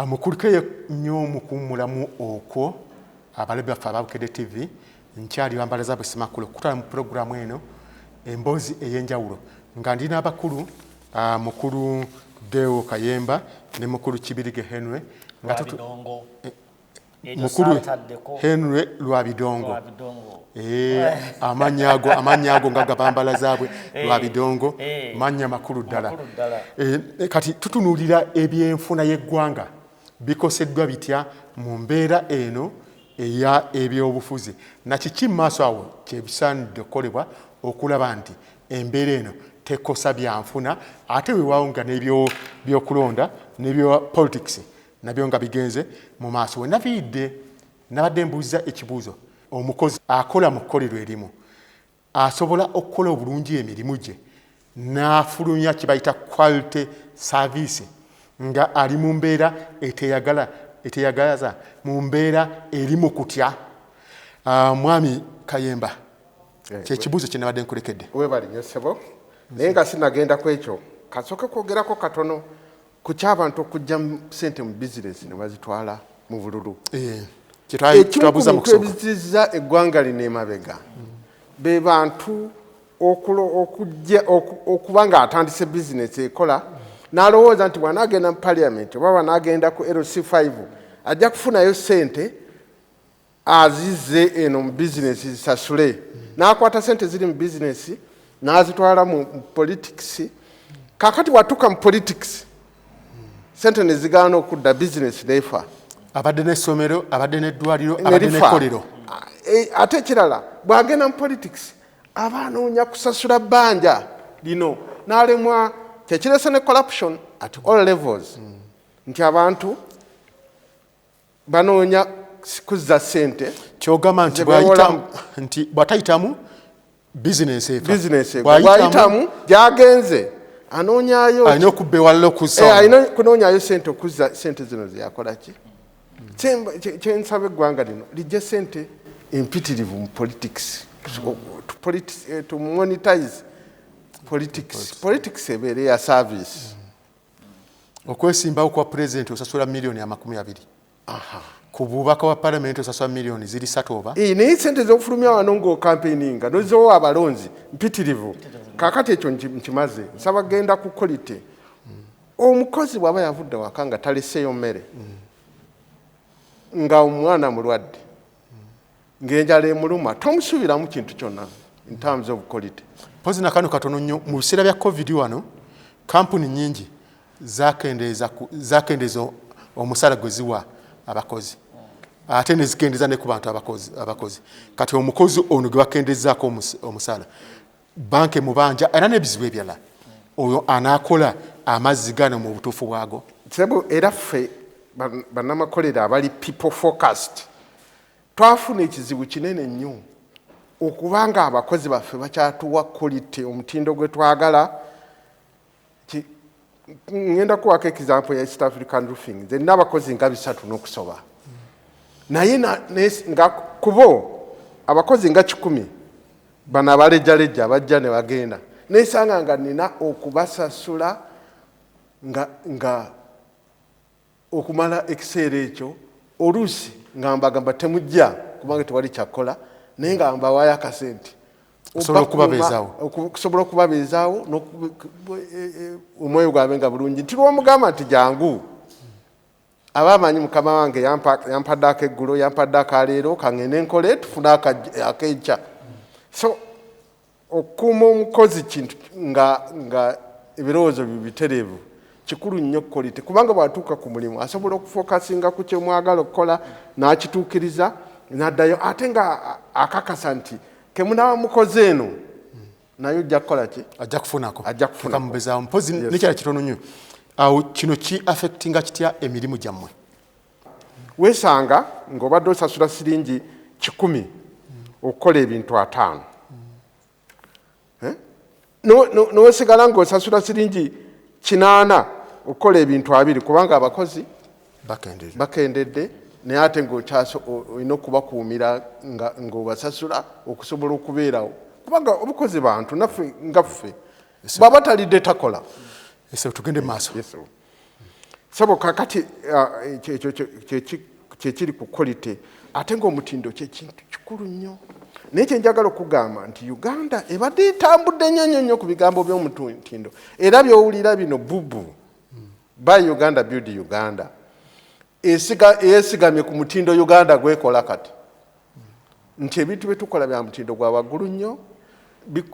Mukulikeyo nnyo mukuwummulamu okwo, abalabi baffe aba Bukedde TV. Nkyali Wambalaza Bwe Simakula okukutwala mu pulogulaamu eno, Emboozi Ey'enjawulo, nga ndi n'abakulu, mukulu Deo Kayemba ne mukulu Kibirige Henry, nga Lwabidongo. Ekyo mukulu saataddeko. Henry Lwabidongo. Lwabidongo. Amannya ago nga gabambala zaabwe. Lwabidongo. Mannya makulu ddala. Makulu ddala. Kati tutunuulira ebyenfuna y'eggwanga bikoseddwa bitya mu mbeera eno eya ebyobufuzi, nakiki mu maaso awo kyebisaanidde okukolebwa okulaba nti embeera eno tekosa byanfuna, ate weewaawo nga n'ebyokulonda n'ebyo politics nabyo nga bigenze mu maaso. We naviiridde, nabadde mbuuza ekibuuzo: omukozi akola mu kkolero erimu asobola okukola obulungi emirimu gye n'afulumya kibayita quality service nga ali mu mbeera eteyagala, eteyagalaza, mu mbeera eri mu kutya? Mwami Kayemba, kyekibuuzo kye nabadde nkulekedde. Webali nnyo, ssebo. Naye nga sinagenda ku ekyo, kasooke kwogerako katono ku ky'abantu okujja sente mu bizinesi ne bazitwala mu bululu. Ekimu ku Kyetwabuuza mu bintu kusooka. Ebizizza eggwanga lino emabega be bantu okujja okuba nga atandise bizinesi ekola, n'alowooza nti bw'anaagenda mu parliament oba bw'anaagenda ku LC5 ajja kufunayo sente azizze eno mu bizinesi zisasule, n'akwata sente ziri mu bizinesi n'azitwala mu politics. Kakati watuuka mu politics, sente ne zigaana okudda, bizinesi neefa. Abadde n'essomero, abadde n'eddwaliro, abadde nerifa. N'ekkolero. Ate ekirala, bw'agenda mu politics aba anoonya kusasula bbanja lino n'alemwa. Kyekirese ne corruption at all levels, nti abantu banoonya kuzza ssente. Kyogamba nti Ze beewolamu. Nti bw'atayitamu, bizinesi efa. Bizinesi egwa. Bw'ayitamu, gyagenze anoonyayo alina okubba ewalala okuzza. Alina kunoonyayo sente okuzza sente zino zeyakola. Ki kyensaba, eggwanga lino lijje sente empitirivu mu politics, to monetize politics, politics ebeere ya service. Okwesimbawo kwa pulezidenti osasula miliyoni 20, ku bubaka wa palamenti osasula miliyoni ziri 3 oba? Naye sente z'okufulumya wano ng'ocampaigninga nozowa abalonzi mpitirivu. Kakati ekyo nkimaze, nsaba genda ku quality. Omukozi bw'aba yavudde waka nga taleseeyo mmere, nga omwana mulwadde, ng'enjala emuluma, tomusuubiramu kintu kyonna in terms of quality. Mpozi nakano katono nnyo, mu biseera bya COVID wano kampuni nyingi zakendeeza omusala gwe ziwa abakozi, ate nezikendeeza ne ku bantu abakozi. Kati omukozi ono gwe bakendezaako omusala, banka emubanja era n'ebizibu ebirala, oyo anaakola amazzi gano mu butuufu bwago? Sebo, era ffe bannamakolero abali people focused twafuna ekizibu kinene nnyo okubanga abakozi baffe bakyatuwa quality, omutindo gwe twagala. Ngenda kuwako example ya East African Roofing. Nze nina abakozi nga 300 n'okusoba, naye nga kubo abakozi nga 100 bano abalejjalejja abajja ne bagenda, nesanga nga nina okubasasula nga okumala ekiseera ekyo. Oluusi nga mbagamba temujja kubanga tewali kyakkola, naye nga mbawaayo akasente. Osobola okubabeezaawo. Okusobola okubabeezaawo omwoyo gwabwe nga bulungi, nti lwomugamba nti jangu, aba amanyi mukama wange yampadde akeggulo, yampadde akaleero, kaŋŋende nkole tufune akenkya. So okukuuma omukozi kintu nga ebirowoozo bye bitereevu kikulu nnyo, quality, kubanga bw'atuuka ku mulimu asobola okufocusinga ku kyemwagala okukola n'akituukiriza n'addayo, ate nga akakasa nti kemunaaba mukoze eno naye ojja kukola ki? Ajja kufunako. Ajja kufunako. Kamubezaawo. Mpozi nekyala kitono nnyo awo, kino ki affectinga kitya emirimu gyammwe? Weesanga ng'obadde osasula siringi 100 okukola ebintu 50. Eh? N'osigala ng'osasula siringi 80 okukola ebintu 20, kubanga abakozi bakendedde. Bakendedde, naye ate ng'olina okubakuumira ng'obasasula okusobola okubeerawo, kubanga obukozi bantu naffe nga ffe, bw'aba talidde takola. Ese tugende mu maaso. Yes, sir. Sabo kakati ekyo kyekiri ku quality, ate ng'omutindo kyekintu kikulu nnyo. Naye kyenjagala okugamba nti Uganda ebadde etambudde nnyo nnyo nnyo ku bigambo by'omutindo, era byowulira bino bubu buy Uganda, build Uganda, yeesigamye ku mutindo Uganda gwekola kati, nti ebintu byetukola bya mutindo gwa waggulu nnyo,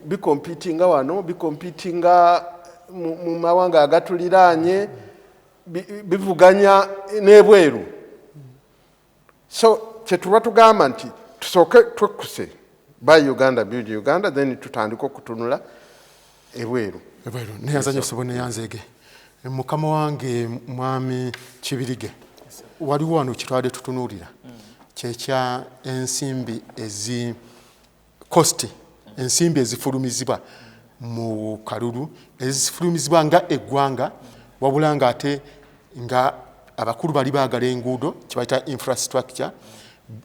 bicompetinga wano, bicompetinga mu mawanga agatuliraanye, bivuganya n'ebweru. So kyetuba tugamba nti tusooke twekkuse buy Uganda, build Uganda, then tutandike okutunula ebweru. Ebweru. Neyanza ssebo, neyanzeege mukama wange mwami Kibirige. Waliwo wano kitwadde tutunuulira kyekya ensimbi ezi cost, ensimbi ezifulumizibwa mu kalulu, ezifulumizibwa nga eggwanga, wabula nga ate nga abakulu bali baagala enguudo, kyebayita infrastructure,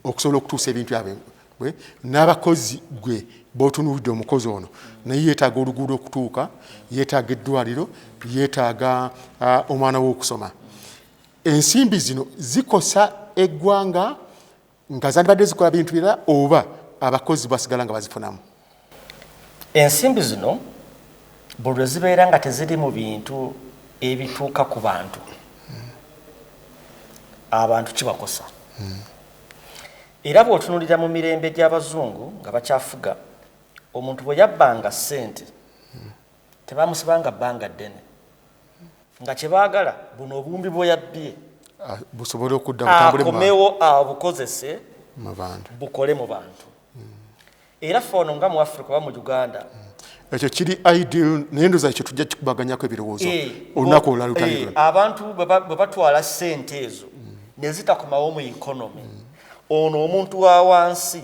okusobola okutuusa ebintu byabwe, n'abakozi gwe botunuulidde omukozi ono naye yeetaaga oluguudo okutuuka, yeetaaga eddwaliro, yeetaaga omwana we okusoma. Ensimbi zino zikosa eggwanga nga zandibadde zikola bintu birala, oba abakozi basigala nga bazifunamu? Ensimbi zino buli lwe zibeera nga teziri mu bintu ebituuka ku bantu, abantu kibakosa. Era bw'otunuulira mu mirembe gy'abazungu nga bakyafuga, omuntu bwe yabbanga ssente tebamusibanga bbanga ddene, nga kyebaagala buno obuwumbi bwe yabbye busobole okudda butambule mu bantu. Akomewo abukozese mu bantu, bukole mu bantu. Era ffe ono nga mu Africa oba mu Uganda, ekyo kiri ideal, naye ndowooza ekyo tujja kikubaganyako ebirowoozo olunaku olulala lutali. Abantu bwe batwala ssente ezo ne zitakomawo mu economy, ono omuntu wa wansi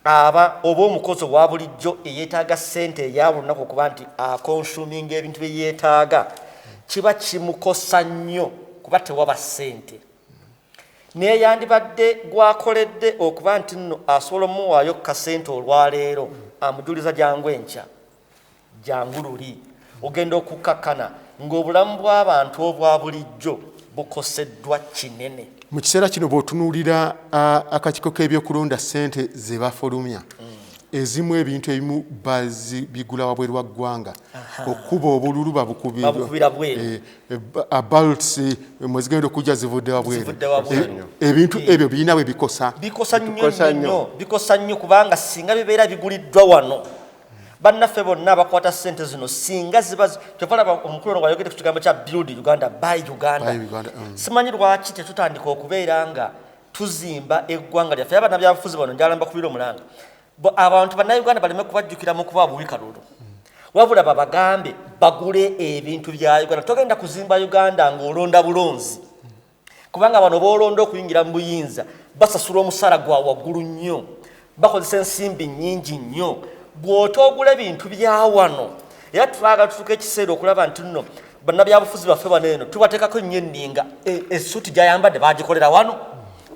aba oba omukozi owa bulijjo eyeetaaga ssente eya buli lunaku okuba nti aconsuminga ebintu bye yeetaaga, kiba kimukosa nnyo kuba tewaba ssente. Naye yandibadde gwakoledde okuba nti nno asobola omuwaayo kasente olwaleero, amujuliza jangu enkya, jangu luli, ogenda okukakkana ng'obulamu bw'abantu obwa bulijjo bukoseddwa kinene. Mu kiseera kino bw'otunuulira akakiiko k'ebyokulonda, ssente ze bafulumya ezimu, ebintu ebimu bigula wabweru wa ggwanga, okuba obululu babukubira bweru. Ballots mwezigenda okujja zivudde wabweru. Zivudde wabweru. Ebintu ebyo birina bwe bikosa. Bikosa nnyo. Bikosa nnyo. Nnyo. Nnyo, bikosa nnyo, kubanga singa bibeera biguliddwa wano, bannaffe bonna abakwata ssente zino singa ziba kyova laba omukulu ono bwayogedde ku kigambo kya build Uganda, buy Uganda. Buy Uganda. Simanyi lwaki tetutandika okubeera nga tuzimba eggwanga lyaffe. Era bannabyabufuzi bano njagala mbakubira omulanga, abantu bannayuganda baleme kubajjukira mu kuba bubi kalulu, wabula babagambe bagule ebintu bya Uganda. Togenda kuzimba Uganda ng'olonda bulonzi, kubanga bano boolonda okuyingira mu buyinza basasula omusaala gwa waggulu nnyo, bakozesa ensimbi nnyingi nnyo bw'otoogula ebintu bya wano. Era twagala tutuuka ekiseera okulaba nti nno bannabyabufuzi baffe bano eno tubateekako nnyo enninga. Essuuti gy'ayambadde bagikolera wano,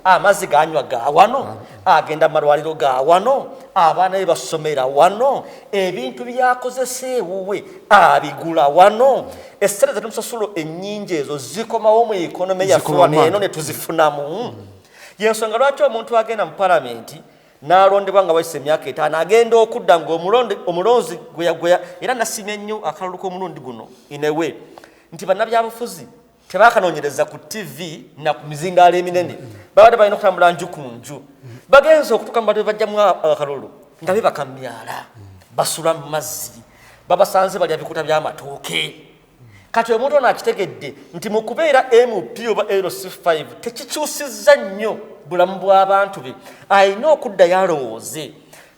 amazzi ganywa ga wano, agenda mu malwaliro ga wano, abaana be basomera wano, ebintu byakozesa ewuwe abigula wano. Essente zetumusasulo ennyingi ezo zikomawo mu economy yaffe Zikomawo wano eno mu ne tuzifunamu. Yensonga lwaki omuntu agenda mu palamenti n'alondebwa nga wayise emyaka 5 agenda okudda ng'omulonzi gweya. Era nasimye nnyo akalulu k'omulundi guno inewe nti bannabyabufuzi tebakanoonyereza ku TV na ku mizindaalo eminene, babadde balina okutambula nju ku nju. Bagenze okutuuka mu bantu bebajjamu akalulu nga bebaka mu myala, basula mu mazzi, babasanze balya bikuta by'amatooke. Kati omuntu ono akitegedde nti mu kubeera MP oba LC5 tekikyusizza nnyo bulamu bw'abantu be, alina okuddayo alowooze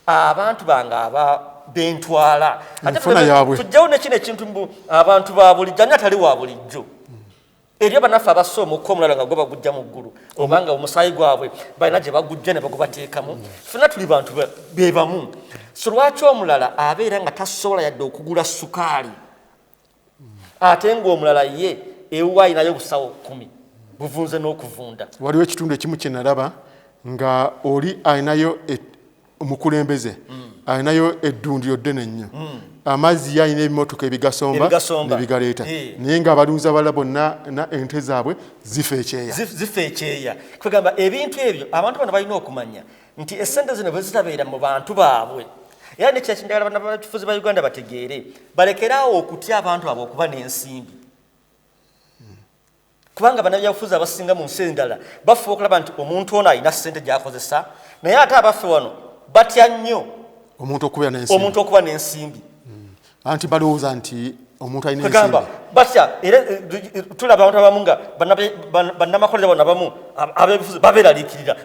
abantu bange aba bentwala. Ate Enfuna yaabwe. Tujjawo nekino ekintu mbu abantu ba bulijjo, ani atali wa bulijjo? Eriyo bannaffe abassa omukka omulala nga gwe bagujja mu ggulu, obanga omusaayi gwabwe balina gye bagujja ne bagubateekamu. Ffenna tuli bantu be bamu, so lwaki omulala abeera nga tasobola yadde okugula sukaali, ate ng'omulala ye ewuwe ayinayo obusawo 10 buvunze n'okuvunda? Waliwo ekitundu ekimu kye nalaba nga oli alinayo Omukulembeze alinayo eddundiro ddene nnyo, amazzi ye alina ebimotoka ebigasomba Ebigasomba. nebigaleeta, naye ng'abalunzi abalala bonna na ente zaabwe zifa ekyeya. Zifa ekyeya. Kwegamba ebintu ebyo abantu bano balina okumanya nti esente zino bwe zitabeera mu bantu baabwe. Era nekyakindagala bannabyabufuzi ba Uganda bategeere, balekeraawo okutya abantu abo okuba n'ensimbi, kubanga bannabyabufuzi abasinga mu nsi endala bafuba okulaba nti omuntu ono alina ssente gy'akozesa, naye ate abaffe wano batya nnyo omuntu okubeera n'ensimbi. Omuntu okuba n'ensimbi. Anti balowooza nti omuntu alina Kugamba ensimbi batya. Era tulaba abantu abamu nga bannamakolero bano abamu ab'ebifuzi babeeraliikirira.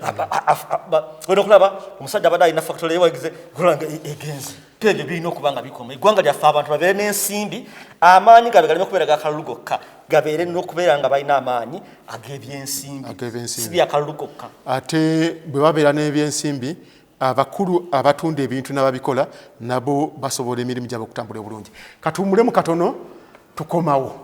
Olina okulaba omusajja abadde alina factory yewagize kulanga egenze. Ebyo birina okuba nga bikoma. Eggwanga lyaffe abantu babeere n'ensimbi, amaanyi gaabwe galeme kubeera gakalulu gokka, gabeere n'okubeera nga balina amaanyi ag'ebyensimbi. Ag'ebyensimbi. Si byakalulu gokka. Ate bwe babeera n'ebyensimbi, abakulu abatunda ebintu n'ababikola nabo basobola emirimu gyabwe okutambula obulungi. Katuwummulemu katono, tukomawo.